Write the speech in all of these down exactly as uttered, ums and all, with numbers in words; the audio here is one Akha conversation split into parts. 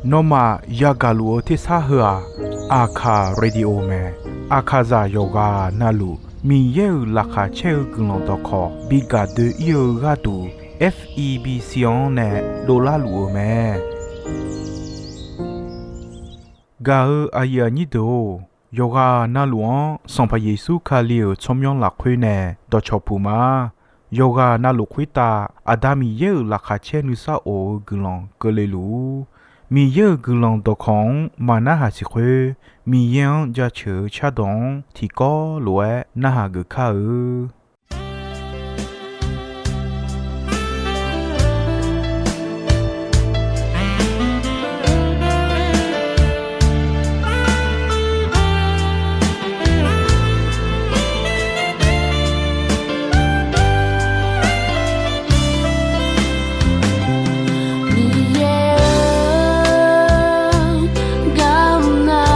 Nawmaf yagaq luf-eu tersar heu-aq, Aqkaq Radio mae. Aqkaqzaq yawqghaq navluf Miqyaer-euq laqkhaq caer-eu guiqlanq dawqkawq bi gaq doe-ir-eu gharduq, F E B C-anr nae dovlar luf-eu mae. Gaq-eu aqyuif aqnyir deuq-or, yawqghaq navluf-anr Sanqpaq Yeqsur Kali-euq tsawrmyanr lafkhoer nae dawqcawq puq ma. Yawqghaq navluf khoertav Aqda Miqyaer-euq laqkhaq caer nuisar of-eu guiqlanq keuvle luf-ur. Miqyaer-euq guiqlanq dawqkawq-anr maqnarhaq siq khoer, Miqyaer-anr jaceuq-eu cardawq-anr tiqkawv lof-aer narhaq geuf kar-eu. Miqyaer-or, garmr nar,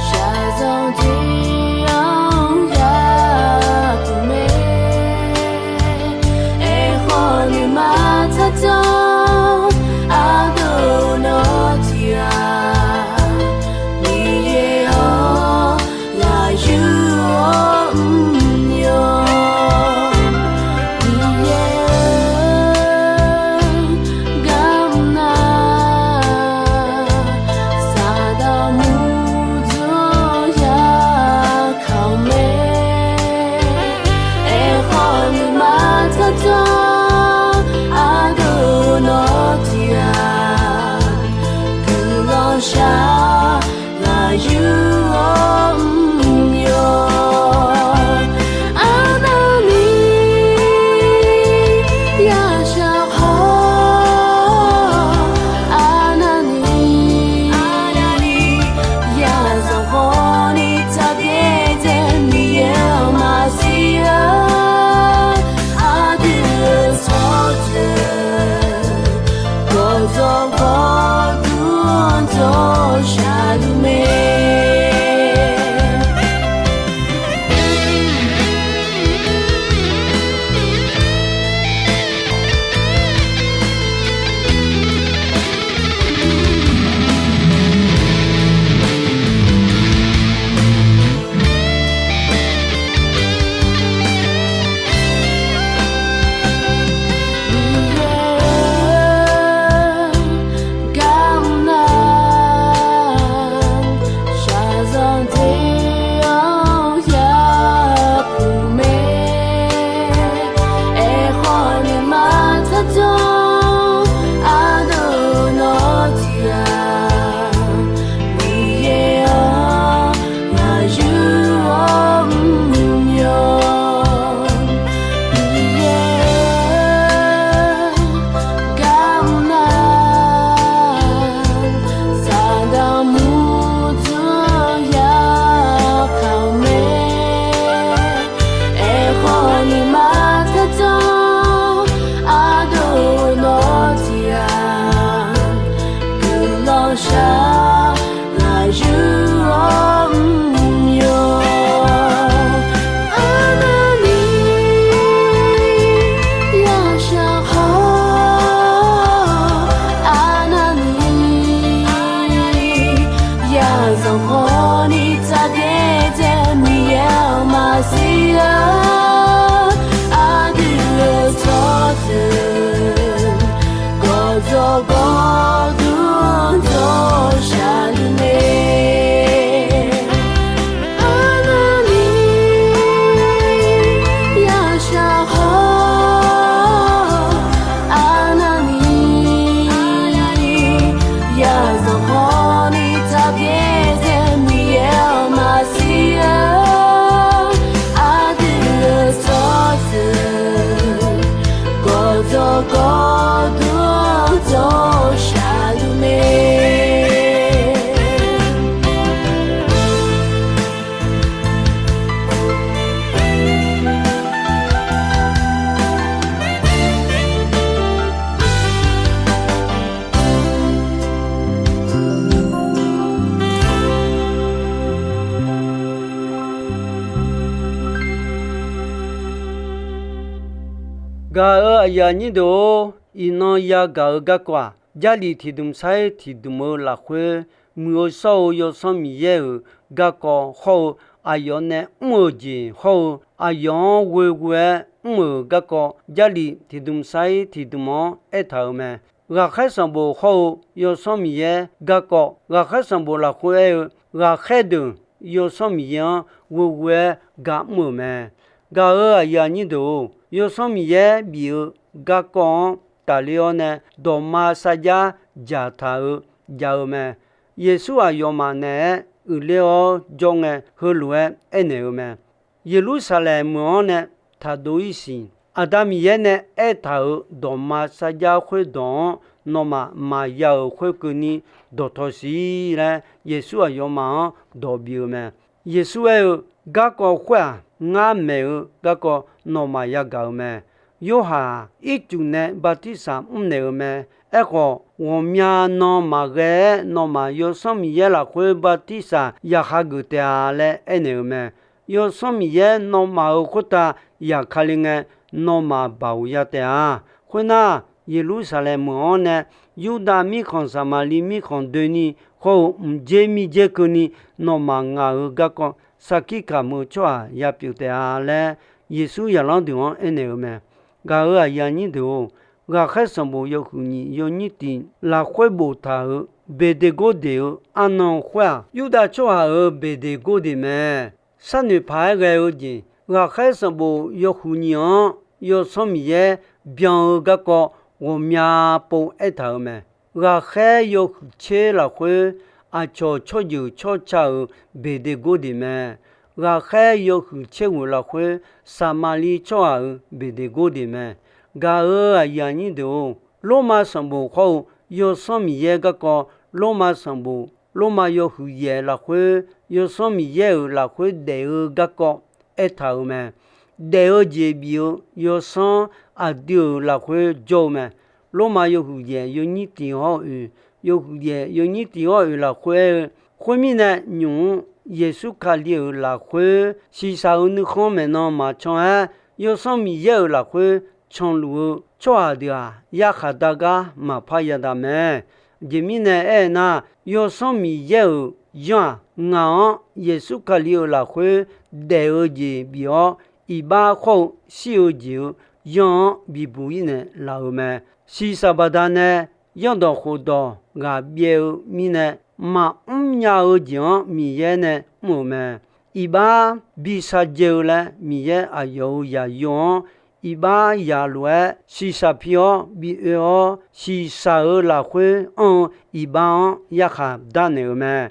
shaqzanq tiq-anr yapuq mae. Aerkhawf nuima tsardzanr ardov nawr tiq-aq, Miqyaer-or, lafyur-awr mr-awr, Miqyaer-or, garmr nar, Saqdaq murdzanr yakaq-eu mae. Aerkhawf nuima tsardzanr ardov nawr tiq-aq, guiqlanq shar lafyur-awr mr-awr, arnavni yashaq khawf, arnavni yazanq khawfni tsaqbyaer dzae Miqyaer-anr maqsiq-a. Aqdui-euq tsawrjeuq gawqdzawq gawqdmr dawq shaqluf mae. Miqyaer-or, garmr nar, shaqzanq tiq-anr yapuq mae. Aerkhawf nuima tsardzanr ardov nawr tiq-aq, Miqyaer-or, lafyur-awr mr-awr, Miqyaer-or, garmr nar, Saqdaq murdzanr yakaq-eu mae. Aerkhawf nuima tsardzanr ardov nawr tiq-aq, guiqlanq shar lafyur-awr mr-awr, arnavni yashaq khawf, arnavni yazanq khawfni tsaqbyaer dzae Miqyaer-anr maqsiq-a. Aqdui-euq tsawrjeuq gawqdzawq gawqdmr dawq shaqluf mae. Arnavni yashaq khawf, arnavni yazanq khawfni tsaqbyaer dzae Miqyaer-anr maqsiq-a. Aqdui-euq tsawrjeuq gawqdzawq gawqdmr dawq shaqluf mae. Gaq-eu aqyuif aqnyir deuq-or, Iqnan yagaq-eu garkawv-aq, Jarlif tiqdmq sar-ir tiqdmq-eu lafkhoer, Muiq-eu shawr-eu Yawsanr Miqyaer-euq garkawv hawr-eu, aqyawf nae mr-eu jeq hawr-eu, aqyawf-anr ghoeghoe-aer mr-euq garkawv Jarlif tiqdmq sar-ir tiqdmq-anr aertaq-euq mae. Ghaqkhaer sanqbof hawr-eu Yawsanr Miqyaer garkawv, ghaqkhaer sanqbof lafkhoer aer-eu, ghaqkhaer deuq Yawsanr Miqyaer-anr ghoeghoe-aer ga mr-euq mae. Gaq-euq aqyuif aqnyir deuq-or, Yawsanr Miqyaer bif-eu garkawv-anr tafler-awr nae, dawqma sarjax dzaqtaq-eu jav-eu mae. Yeqsur aqyawfmaf naeq-aer uiqler-awr jawr ngae, heulof-aer aernaeq-eu mae. Yeqlursaqlaeq meuq-anr nae taqdov-ir siq. Aqda Miqyaer nae aertaq-euq dawqma sarjax khoerdawq-anr nawmaf maqya-euq khoerkeuvni dawqtawq siq laer, Yeqsur aqyawfmaf-anr dawq bif-eu mae. Yeqsur aer-eu, Garkawv khoer-aq, ngar maeq-eu garkawv nawmaf yagaq-eu mae. Yorhaq-aq, ircuf nae bartirsaq mrnaeq-eu mae. Aerkhawf, ghawqmya nan maqghae-aer nawmaf Yawsanr Miqyaer lafkhoer bartirsaq yaqkhav geuf taef-a laer aernaeq-eu mae. Yawsanr Miqyaer nawmaf-euq khoertav yaqkale ngae, nawmaf baoq ya taef-a. Khoernar, Yeqlursaqlaeq meuq-anr nae Yurdav mirkhanq, Saqmaqliv mirkhanq doeni hawr-eu mqdzer mirdzer keuvni nawmaf ngaq-euq garkawv sarkir kamq-eu tsawrhaq yapyeuf taef-a laer, Yeqsur zaqlanr deuq-anr aernaeq-eu mae. Gaq-euq aqyuif aqnyir deuq-or, ghaqkhaer sanqbof yawhuiq nyiq yawnyir tiq lafkhoer boftaq-euq Beqdeqgordeq-eu arnan khoer-aq, Yurdav tsawrhaq-euq Beqdeqgordeq mae. Sharnoeq paq-aer ghae-eu jeq, ghaqkhaer sanqbof yawhuiq nyiq-anr Yawsanr Miqyaer byan-eu garkawv ghawqmya pov aertaq-euq mae. Ghaqkhaer yawhuiq tser lafkhoer aqcawq tsawrjeuq tsawrca-euq Beqdeqgordeq mae. Ghaqkhaer yawhuiq tser ghoeq lafkhoer Saqmaqliv tsawrhaq-euq Beqdeqgordeq mae. Gaq-euq aqyuif aqnyir deuq-or, Lormav sanqbof hawr-eu Yawsanr Miqyaer garkawv, Lormav sanqbof, Lormav yawhuiq yaef lafkhoer Yawsanr Miqyaer-euq lafkhoer daef-eu garkawv aertaq-euq mae. Daef-eu jeq bif-eu Yawsanr aqdui-euq lafkhoer jawr-eu mae. Lormav yawhuiq yaef yawnyir tiq hawr-eu oeq, yawhuiq yaef yawnyir tiq hawr-eu oeq lafkhoer aer-eu, Khoermirnae, nymq-mr Yeqsur Kali-euq lafkhoer shiqshaq-euq nuikhanr maeqnan maqcan-aer, Yawsanr Miqyaer-euq lafkhoer canluf-eu tsawrhaq deuq-aq, yarkhaq dar gar maqpar yadav mae. Aqjeq mirnae aernar, Yawsanr Miqyaer-euq zanr-aq, ngaq-anr Yeqsur Kali-euq lafkhoer daef-eu jeq bif-awr, iqbax khawr-eu shir-eu jeq-euq zanr-anr bibuq-ir naeqlaf-euq mae. Shiqshaq baqdanae zanrdawq khofdawq ghaq byaev-eu mirnae, maqmr nya-eu jeq-anr Miqyaer nae mr-euq mae. Iqbax bi sar dzae-eu laer Miqyaer aqyawf-euq yaqyo-anr iqbax yaq lof-aer shiqshaq pi-awr bi oe-awr, shiqshaq-euq lafkhoer anr-eu iqbax-anr yarkhaq darnaeq-euq mae.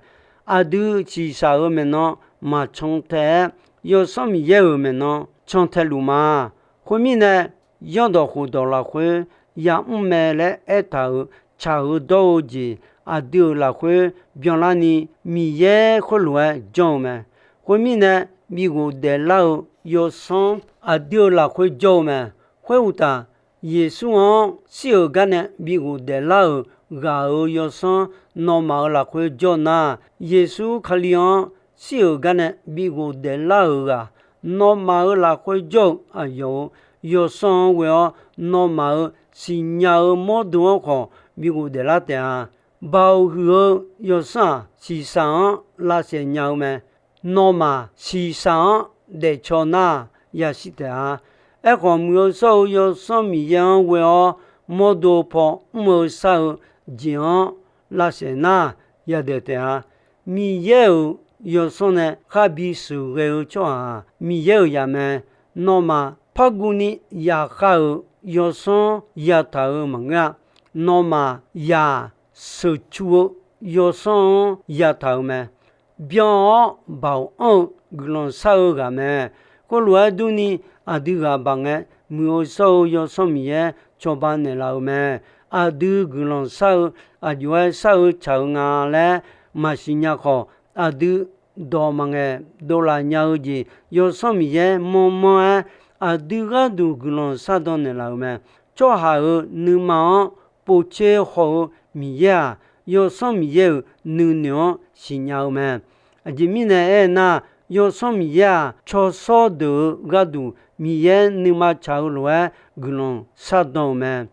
Aqdui shiqshaq-euq maeqnan maqcan tae-aer, Yawsanr Miqyaer-euq maeqnan can tae luf ma. Khoermirnae, zanrdawq khofdawq lafkhoer yamr mae laer aertaq-euq tsaq-eu dawr-eu jeq aqdui-euq lafkhoer byanlarni Miqyaer khoerlof-aer janr-eu mae. Khoermirnae, bi ghofdaef lar-eu Yawsanr aqdui-euq lafkhoer jawr-eu mae. Khoeruqtaf, Yeqsur-anr shir-euq garnae bi ghofdaef lar-euq ghaq-euq Yawsanr nawmaf-euq lafkhoer jawr nar, Yeqsur Kali-anr shir-euq garnae bi ghofdaef lar-euq ghaq nawmaf-euq lafkhoer jawr-eu aqyawf-euq Yawsanr-anr ghoe-awr, nawmaf-euq siqnya-eu mawrdo-anr khawf bi ghofdaef lar taef-a. Baoq huiq-eu Yawsanr-aq, shiqshaq-anr lavsaef nya-eu mae. Nawmaf shiqshaq-anr daefcaw nar-aq, yashir taef-a. Aerkhawf, Muiq-eu shawr-eu Yawsanr Miqyaer-anr ghoe-awr mawrdo paw mr-eu shar-eu jeq-anr lavsaef nar-aq, yadaef taef-a. Miqyaer-euq Yawsanr nae kharbi sheuqghae-eu tsawrhaq-aq, Miqyaer-euq zaq mae. Nawmaf parguvni yaqkhav-euq Yawsanr yataq-euq maqngeur-a. Nawmaf zaq sheuqcu-eu Yawsanr-anr yataq-euq mae. Byan-awr baoq anr-eu guiqlanq shar-eu ghaq mae. Khoerlof-aer durni, aqdui ghaq baq ngae, Muiq-eu shawr-eu Yawsanr Miqyaer cawba naeqlaf-euq mae. Aqdui guiqlanq shar-eu, aqjox-aer shar-eu tsaq-eu nga laer maqsiq nya khawf, aqdui dawq maqngaeq dovlaf nya-eu jeq, Yawsanr Miqyaer manrmanr-aer aqdui gharduq guiqlanq shardan naeqlaf-euq mae. Tsawrhaq-euq nuima-anr povtser haw-eu Miqyaer-aq, Yawsanr Miqyaer-euq nuinoeq-anr siqnya-eu mae. Aqjeq mirnae aernar, Yawsanr Miqyaer-aq, cawshawr deuq-euq gharduq Miqyaer nuima tsaq-eu lof-aer guiqlanq shardan-euq mae.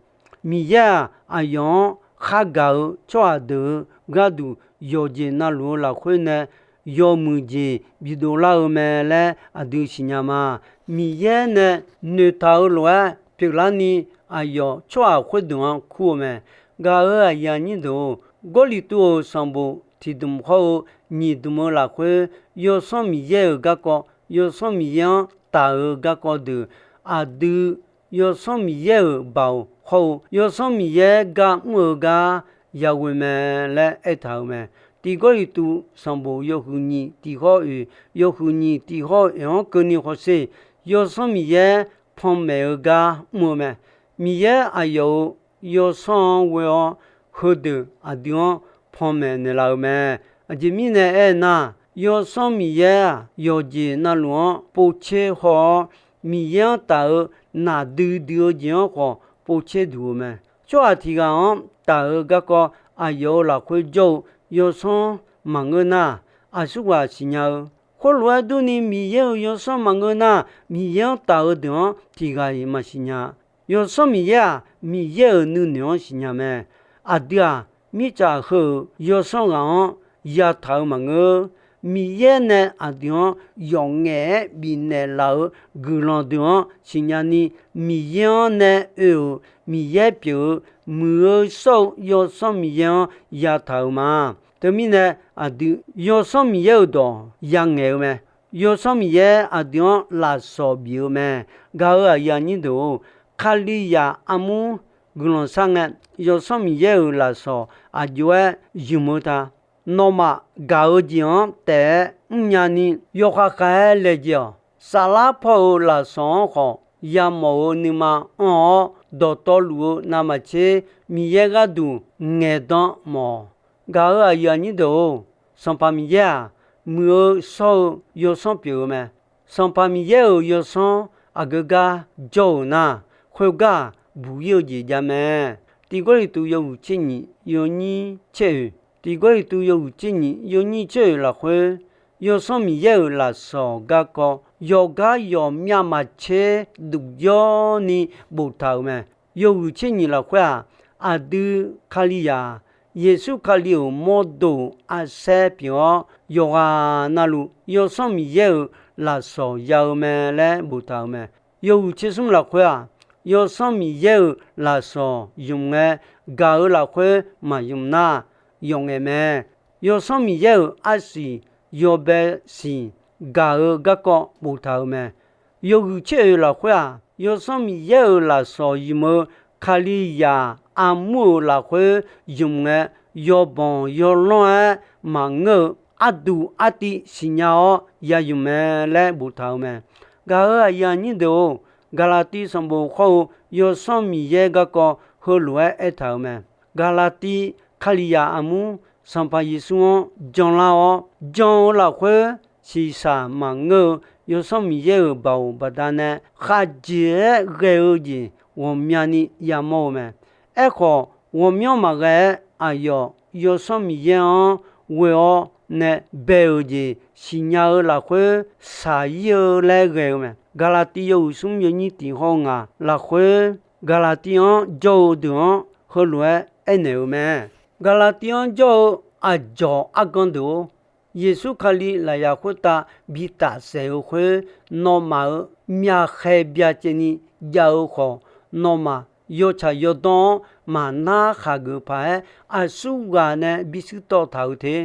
Miqyaer-aq, aqyawf-anr khargaq-eu tsawrhaq deuq-euq gharduq yawqjeq navluf-eu lafkhoer nae yawmuiq jeq bidov lar-eu mae laer aqdui siqnya ma. Miqyaer nae noeqtaq-eu lof-aer pyeuflarni, aqyawf tsawrhaq khoerdeuq-anr kur-eu mae. Gaq-euq aqyuif aqnyir deuq-or, Gawrliqtu-euq sanqbof tiqdmq hawr-eu nyiq dmq-eu lafkhoer, Yawsanr Miqyaer-euq garkawv, Yawsanr Miqyaer-anr taf-eu garkawv deuq, aqdui Yawsanr Miqyaer-euq baoq hawr-eu Yawsanr Miqyaer gar mr-eu gar yaghoe mae laer aertaq-euq mae. Tiq Gawrliqtu sanqbof yawhuiq nyiq tiq hawr oeq, yawhuiq nyiq tiq hawr oeq-anr keuvni hawsher, Yawsanr Miqyaer panmaeq-eu gar mr-eu mae. Miqyaer aqyawf-euq Yawsanr-anr ghoe-awr, heudeuq aqdui-anr panmaeq naeqlaf-eu mae. Aqjeq mirnae aernar, Yawsanr Miqyaer-aq, yawqjeq navluf-anr povtser haw-awr, Miqyaer-anr taf-eu naqdui dui-eu jeq-anr khawf povtser duq-eu mae. Tsawrhaq tiq ghaq-anr taf-eu garkawv aqyawf-euq lafkhoer jawr-eu Yawsanr maqngeur nar, aqsurghaq siqnya-eu. Khoerlof-aer durni, Miqyaer-euq Yawsanr maqngeur nar, Miqyaer-anr taf-eu deuq-anr tiq ghaq-iq maqsiq nya. Yawsanr Miqyaer-aq, Miqyaer-euq nuinoeq-anr siqnya mae. Aqdui-aq, mirtsaq heu-euq yawsanr ghaq-anr yataq-eu maqngeur. Miqyaer nae aqdui-anr yawf ngaef-aer bifnaeq laf-euq guiqlanq deuq-anr siqnya ni, Miqyaer-anr nae oe-euq Miqyaer pyeuf-eu muiq-eu shawr-eu Yawsanr Miqyaer-anr yataq-euq ma. Teumirnae, aqdui Yawsanr Miqyaer-euq dawq yangaeq-eu mae. Yawsanr Miqyaer aqdui-anr lafsawq bif-eu mae. Gaq-euq aqyuif aqnyir deuq-or, Kalizaq armur guiqlanq sharngae, Yawsanr Miqyaer-euq lafsawq aqjox-aer ymq-eu ta. Nawmaf gaq-eu jeq-anr taef-aer mrnya ni, yawkhav khav-aer laejae-awq. Saflar paw-euq lafsawq-anr khawf yamawf-eu nuima anr-awr, dawqtawvluf-eu navmaqtser Miqyaer gharduq ngaeqdan mawf-awq. Gaq-euq aqyuif aqnyir deuq-or, Sanqpaq Miqyaer-aq, muiq-eu shawr-eu Yawsanr pyeuf-eu mae. Sanqpaq Miqyaer-euq Yawsanr aqgeu gar jawr-euq nar, khoergar-aq, buq-ir-eu jeq jav mae. Tiq Gawrliqtu yawhuiq tser nyiq yawnyir tser oeq, Tiq Gawrliqtu yawhuiq tser nyiq yawnyir tser oeq lafkhoer, Yawsanr Miqyaer-euq lafsawq garkawv yawqgar yawqmyav maqtser duq jawrni boftaq-euq mae. Yawhuiq tser nyiq lafkhoer-aq, aqdui Kalizaq-aq, Yeqsur Kali-euq mawrdo-euq arsaer pyeuf-awr, yawqghaq navluf Yawsanr Miqyaer-euq lafsawq ya-eu mae laer boftaq-euq mae. Yawhuiq tser smr lafkhoer-aq, Yawsanr Miqyaer-euq lafsawq ymq ngae, gaq-euq lafkhoer maqymq nar, yawf ngaef mae. Yawsanr Miqyaer-euq arsiq yawbae siq gaq-eu garkawv boftaq-euq mae. Yawhuiq tser oeq lafkhoer-aq, Yawsanr Miqyaer-euq lafsawq ymq-eu Kalizaq armur-euq lafkhoer ymq ngae, yawbanq yawlanr-aer maqngeur-eu arduq artiv siqnya-awr ya ymq mae laer boftaq-euq mae. Gaq-euq aqyuif aqnyir deuq-or, Gaqlaqtiv sanqbof khawr-eu Yawsanr Miqyaer garkawv heulof-aer aertaq-euq mae. Gaqlaqtiv Kalizaq armur Sanqpaq Yeqsur-anr janlar-awr, jan-eu lafkhoer shiqshaq maqngeur-eu Yawsanr Miqyaer-euq baoq baqdanae khaqjeq-aer ghae-eu jeq ghawqmyani yamawr-eu mae. Aerkhawf, ghawqmyanr maqghae-aer aqyawf Yawsanr Miqyaer-anr ghoe-awr nae bae-euq jeq siqnya-eu lafkhoer shaq-ir-eu laer ghae-eu mae. Gaqlaqtiv yawhuiq smr yawnyir tiq hawr-eu ngaq lafkhoer, Gaqlaqtiv-anr jawr-eu deuq-anr heulof-aer aernaeq-euq mae. Gaqlaqtiv-anr jawr-eu aqdzawq argan deuq-or, Yeqsur Kali lafyaq khoertav bi tafsaef-eu khoer, nawmaf-euq myavkhaeq byacaevni jav-eu khawf, nawmaf yawtsaq yawdawr-anr maqnar khaqgeuf paq-aer, aqsurghaq nae bishuir tawv taq-euq te.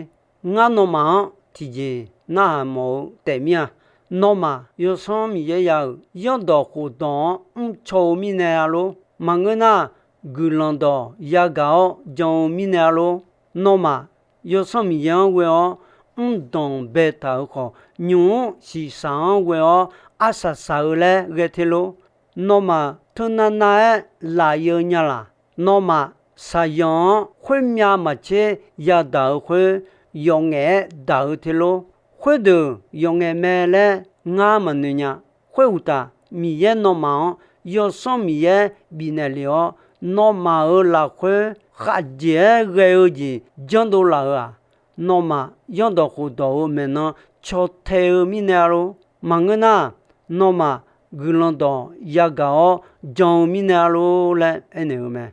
Ngar nawmaf-anr tiqjeq narhaq mawf-eu taef mir-a. Nawmaf Yawsanr Miqyaer ya-euq zanrdawq khofdawq-anr mrcaw-eu mirnae-a lor. Maqngeur nar, guiqlanq dawq yagaq-awr jan-eu mirnae-a lor. Nawmaf Yawsanr Miqyaer-anr ghoe-awr mrdanq baetaq-euq khawf, nymq-mr shiqshaq-anr ghoe-awr arsaq saq-eu laer ghae te lor. Nawmaf teunav nav-aer laf-eu nya laq? Nawmaf shaqzanq-anr khoermyav maqtser yadaq-eu khoer, yawf ngaef-aer daq-eu te lor. Khoerdeuq yawf ngaef mae laer ngar maqnoeq nya. Khoeruqtaf, Miqyaer nawmaf-anr Yawsanr Miqyaer bifnaeq lef-awr, nawmaf-euq lafkhoer khaqjeq-aer ghae-eu jeq janrdov laf-euq-aq, nawmaf zanrdawq khofdawq-euq maeqnan caw tae-eu mirnae-a lor. Maqngeur nar, nawmaf guiqlanq dawq yagaq-awr jan-eu mirnae-a lor laer aernaeq-eu mae.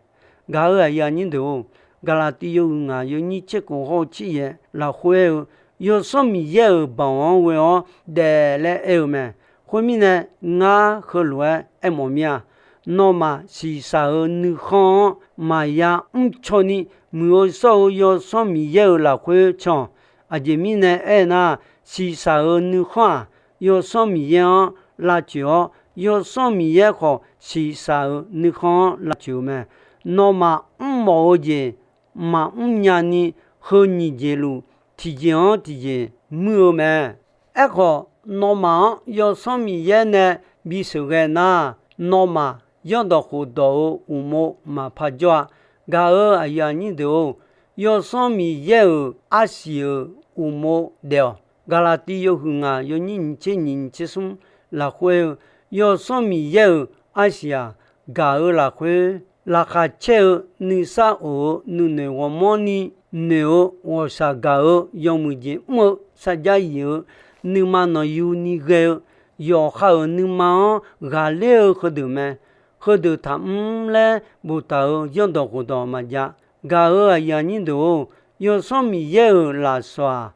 Gaq-euq aqyuif aqnyir deuq-or, Gaqlaqtiv yawhuiq ngaq yawnyir tser khof hawr-eu tser yaef lafkhoer aer-eu, Yawsanr Miqyaer-euq baoq-anr ghoe-awr daef laer aer-eu mae. Khoermirnae, ngar heulof-aer aermawf mir-a. Nawmaf shiqshaq-euq nuikhanr-anr maqya mrcaw ni, muiq-eu shawr-eu Yawsanr Miqyaer-euq lafkhoer can-awq. Aqjeq mirnae aernar, shiqshaq-euq nuikhanr-aq, Yawsanr Miqyaer-anr lavtsoeq-awr, Yawsanr Miqyaer khawf shiqshaq-euq nuikhanr-anr lavtsoeq-eu mae. Nawmaf mrmawf-eu jeq maqmr nya ni, heu nyiq jeq luf tiqjeq-anr tiqjeq muir-eu mae. Aerkhawf, nawmaf-anr Yawsanr Miqyaer nae bisheuqghae nar, nawmaf zanrdawq khofdawq-euq uqmov maqpar jawr-a. Gaq-euq aqyuif aqnyir deuq-or, Yawsanr Miqyaer-euq arsiq-euq uqmov daef-awq. Gaqlaqtiv yawhuiq ngaq yawnyir nyiq tser nyiq nyiq tser smr lafkhoer aer-eu, Yawsanr Miqyaer-euq arsiq-aq, gaq-eu lafkhoer laqkhaq caer-eu nuisar of-eu nuinoeq ghawrmawr ni noeq-eu ghawqshaq gaq-eu yawmuiq jeq mr-eu sarjax yif-eu nuima nanqyu ni ghae-eu yawqha-euq nuima-anr ghaqler-eu heudeuq mae. Heudeuq taqmr laer boftaq-euq zanrdawq khofdawq maqjav. Gaq-euq aqyuif aqnyir deuq-or, Yawsanr Miqyaer-euq lafsawq-aq,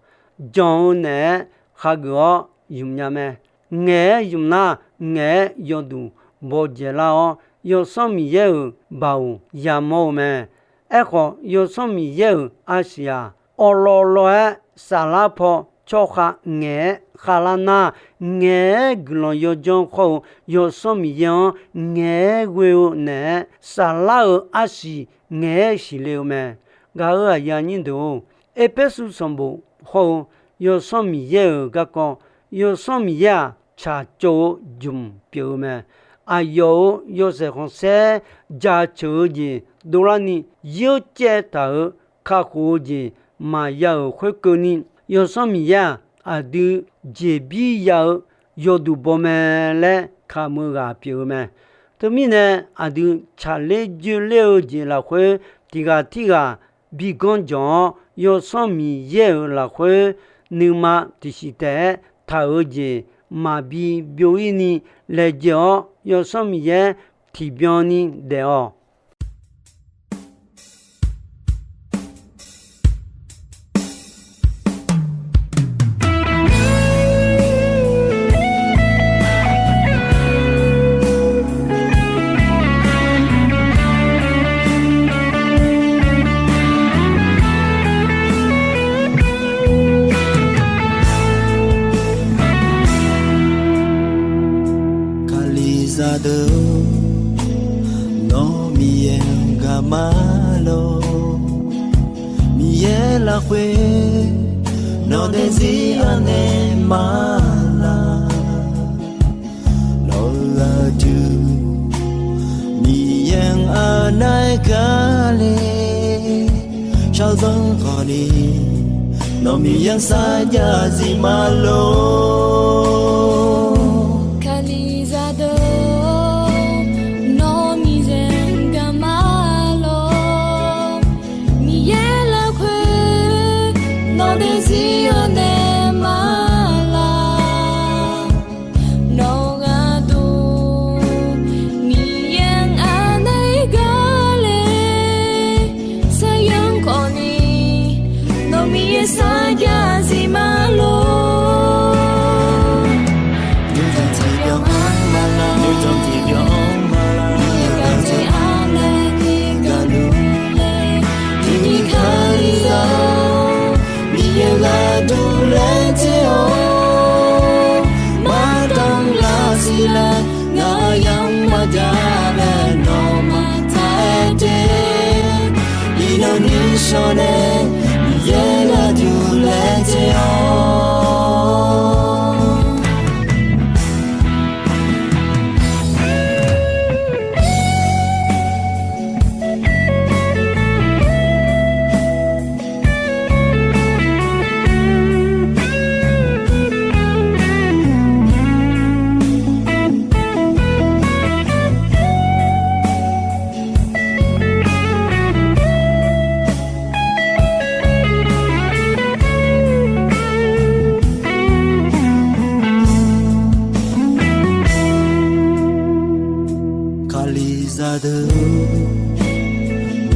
jan-eu naeq-aer khageuf-awr ymq nya mae. Ngaeq-aer ymq nar, ngaeq-aer yawduq bawdzaeq lar-awr, Yawsanr Miqyaer-euq baoq yamawr-eu mae. Aerkhawf, Yawsanr Miqyaer-euq arsiq-aq, awqlawvlawv-aer saflar paw tsawrkhav ngaeq-aer khavlar nar, ngaeq-aer guiqlanq yawdzanr khawr-eu Yawsanr Miqyaer-anr ngaeq-aer ghoe-eu naeq-aer, saflar-euq arsiq ngaeq-aer siqle-eu mae. Gaq-euq aqyuif aqnyir deuq-or, Erpersu sanqbof hawr-eu Yawsanr Miqyaer-euq garkawv, Yawsanr Miqyaer-aq, tsaqtsov-eu jmq pyeuf-eu mae. Aqyawf-euq yawshaef khanqsaer jaceuq-eu jeq dovlarni, yawcaev taq-euq kakhof-eu jeq maqya-euq khoerkeuvni, Yawsanr Miqyaer-aq, aqdui jeqbir ya-eu yawduq baw mae laer kamq-eu ghaq pyeuf-eu mae. Teumirnae, aqdui tsaqler joerler-eu jeq lafkhoer tiq ghaq tirghaq bi ganr jawq-awr, Yawsanr Miqyaer-euq lafkhoer nuima tiqsiq taef-aer taq-euq jeq maqbi byov-ir ni laejae-awr, Yawsanr Miqyaer tiqbyan ni daef-awq. Kalizaq deuq-or, nawr Miqyaer-anr gaq ma lor. Miqyaer lafkhoer nawq daefzir anaeq ma laq. Nawq-eu aqdui Miqyaer-anr anaeq gaq le. Shawrdanr khawfni nawq Miqyaer-anr sarjax zif ma lor. Kalizaq deuq-or, nawr Miqyaer-anr gaq ma lor. Miqyaer lafkhoer nawq daefzir anaeq ma laq. Nawq ghaq deuq Miqyaer-anr anaeq gaq le. Shawrdanr khawfni nawq Miqyaer sarjax zif ma lor. Nymrdanq tiqbyan-anr ma laq, nymrdanq tiqbyan-anr ma laq, Miqyaer gaq jeq anaeq ni gaqluf le. Tiqni Kalizaq-or, Miqyaer gharduq laejae-awr, mardanr lar siq laer ngaq yamq maqjav laer nawmaf taq-aer te. Iqnan nuishawr nae Miqyaer gharduq laejae-awr.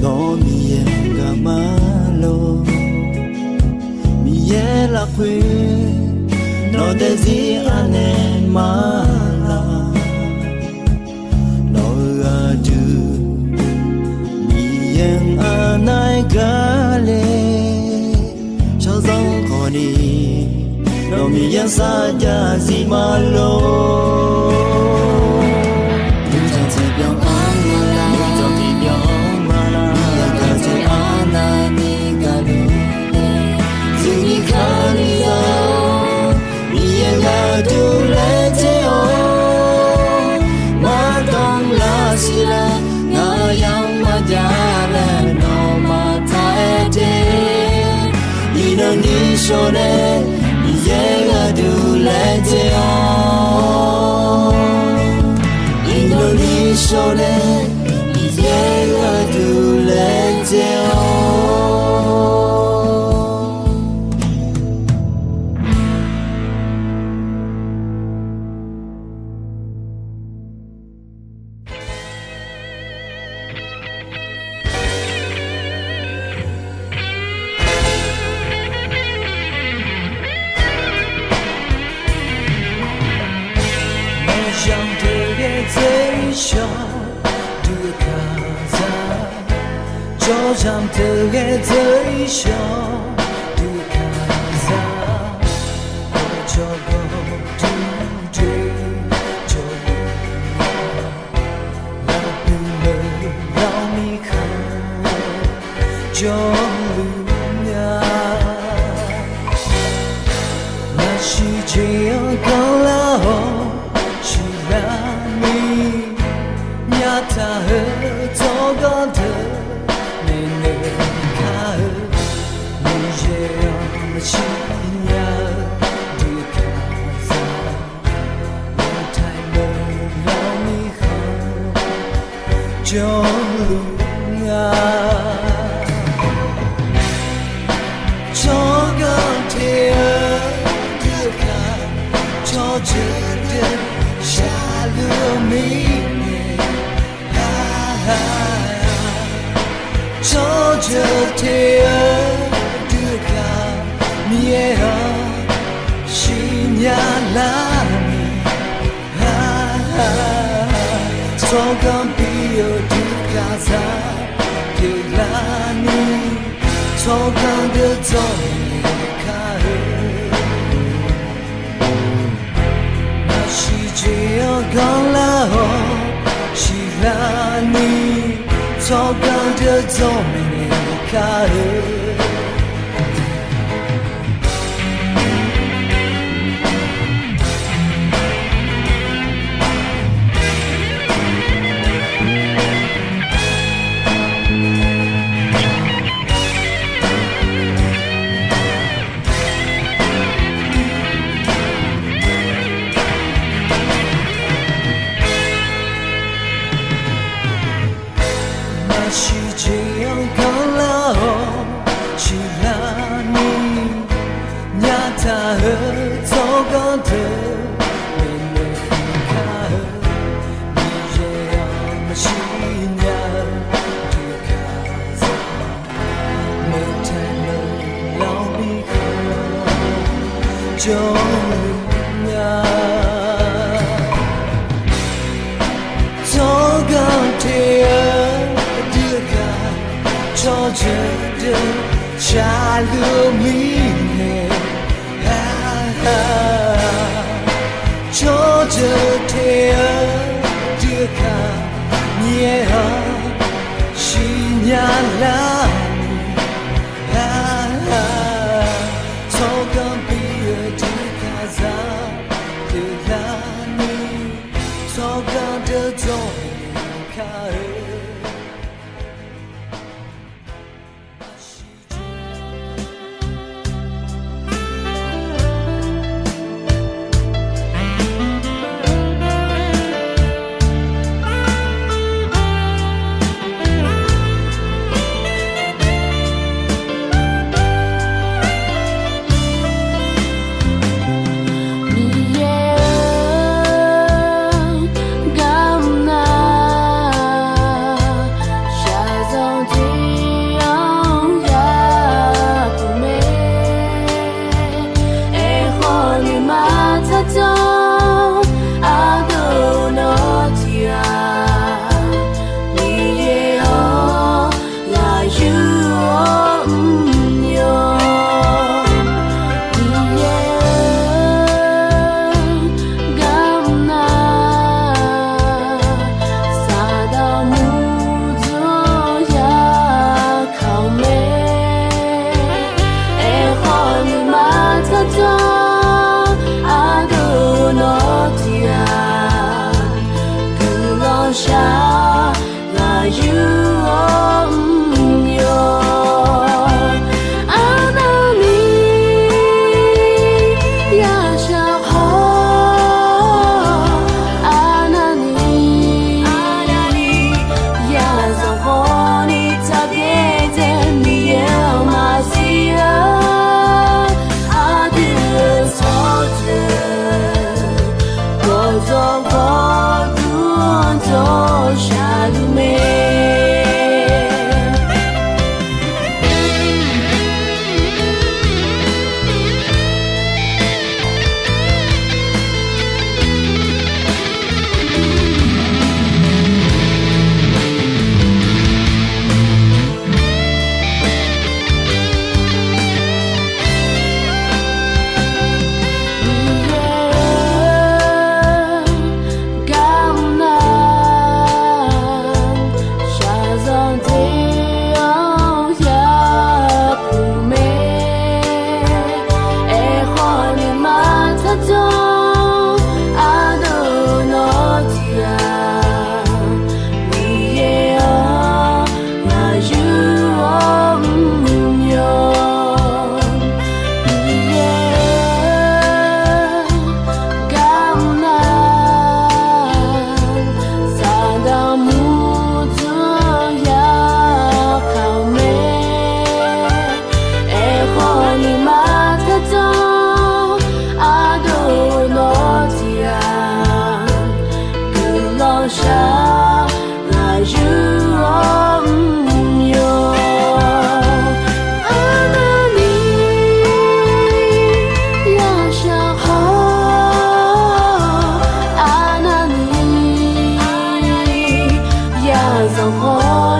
Nawr Miqyaer gaqma lor, Miqyaer lafkhoer nawq daefzir anaeq ma laq. Nawq-euq aqdui Miqyaer-anr arnav-aer gar le, shawrzanr khawfni nawq Miqyaer sarjax zif ma lor. Nuijan tiqbyan-anr ma laq, nuijan tiqbyan-anr ma laq, Miqyaer gaqdzae arnavni gaqluf nae, zuini kali-awr Miqyaer gharduq laejae-awq. Maqdanr lar siqlar, ngaq yamq maqjav laer nawmaf taq-aer de. Iqnan ni shawr nae Miqyaer gharduq laejae-awq. Iqnan ni shawr nae Miqyaer gharduq laejae-awq. Maqzanq deuq ghae dzeur-ir shawr dui-eu kaqzaq, jawrzanq deuq ghae dzeur-ir shawr dui-eu kaqzaq, jawrgawr duq dzoer jawrluf-a, lafpuq lawq lawq mirkhanq jawrluf-a. Maqsiq jeq-anr ganrlar-awr siqlar ni, nyaftaq-eu tsawrganr deuq maeqnaeq kar-eu, Miqyaer-anr maqsiq nya-eu dui-eu kaqzaq, maqtaqlawq lawq mirkhanq jawrluf-a. Tsawrganr te-eu dui-eu kaq, tsawrjeuq deuq shaqluf-eu mirnae, tsawrjeuq te-eu dui-eu kaq, Miqyaer-anr siqnya lar ni, tsawrganr bi-eu dui-eu kaqzaq pyeuflar ni, tsawrganr deuq dzawr-eu kar-eu, maqsiq jeq-anr ganrlar-awr siqlar ni, tsawrganr deuq dzawr-eu kar-eu. Maqsiq jeq-anr ganrlar-awr siqlar ni, nyaftaq-eu tsawrganr deuq maeqnaeq kar-eu, Miqyaer-anr maqsiq nya-eu dui-eu kaqzaq, meuq taeq meuq lawq mirkhanq jawrluf nya. Tsawrganr te-eu dui-eu kaq, tsawrjeuq deuq shaqluf-eu mirnae, tsawrjeuq te-eu dui-eu kaq, Miqyaer-anr siqnya lar ni, tsawrganr bi-eu dui-eu kaqzaq pyeuflar ni, tsawrganr deuq dzawr-eu kar-eu.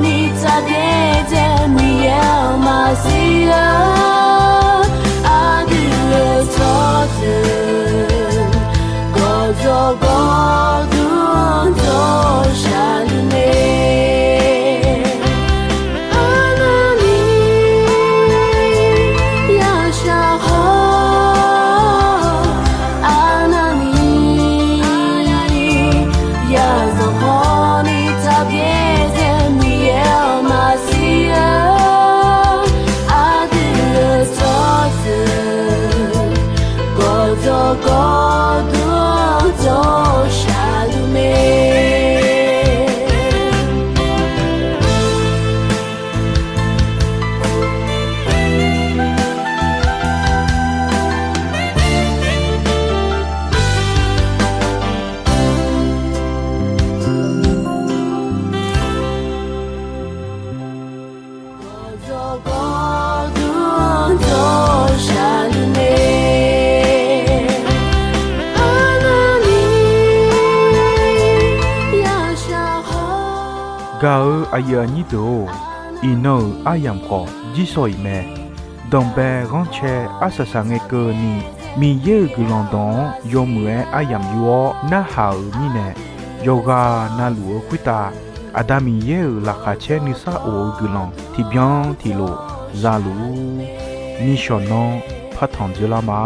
ni taqbyaerdzae Miqyaer-euq maqsir-eu, aqdui-euq tsawrjeuq gawqjawq gawqdmr dawq shaqluf mae. Arnavni yashaq haw, arnavni yazanq hawni taqbyaerdzae Miqyaer-euq maqsir-eu, aqdui-euq tsawrjeuq gawqjawq gawqdmr dawq shaqluf mae. Gaq-eu aqyuif aqnyir deuq-or, iqnan-euq aryamq khawf jirsawq iq mae. Danqbae ghanrcae arsaq saqngae keuvni, Miqyaer-euq guiqlanq dawq-anr yawmuiq-aer aryamq yur-awr narhaq-euq mirnae, yawqghaq navluf-eu khoertav Aqda Miqyaer-euq laqkhaq caer nuisar of-eu guiqlanq tiqbyan tiqlof zaluf-ur. Nishawq nanr partanq dzeurlar ma.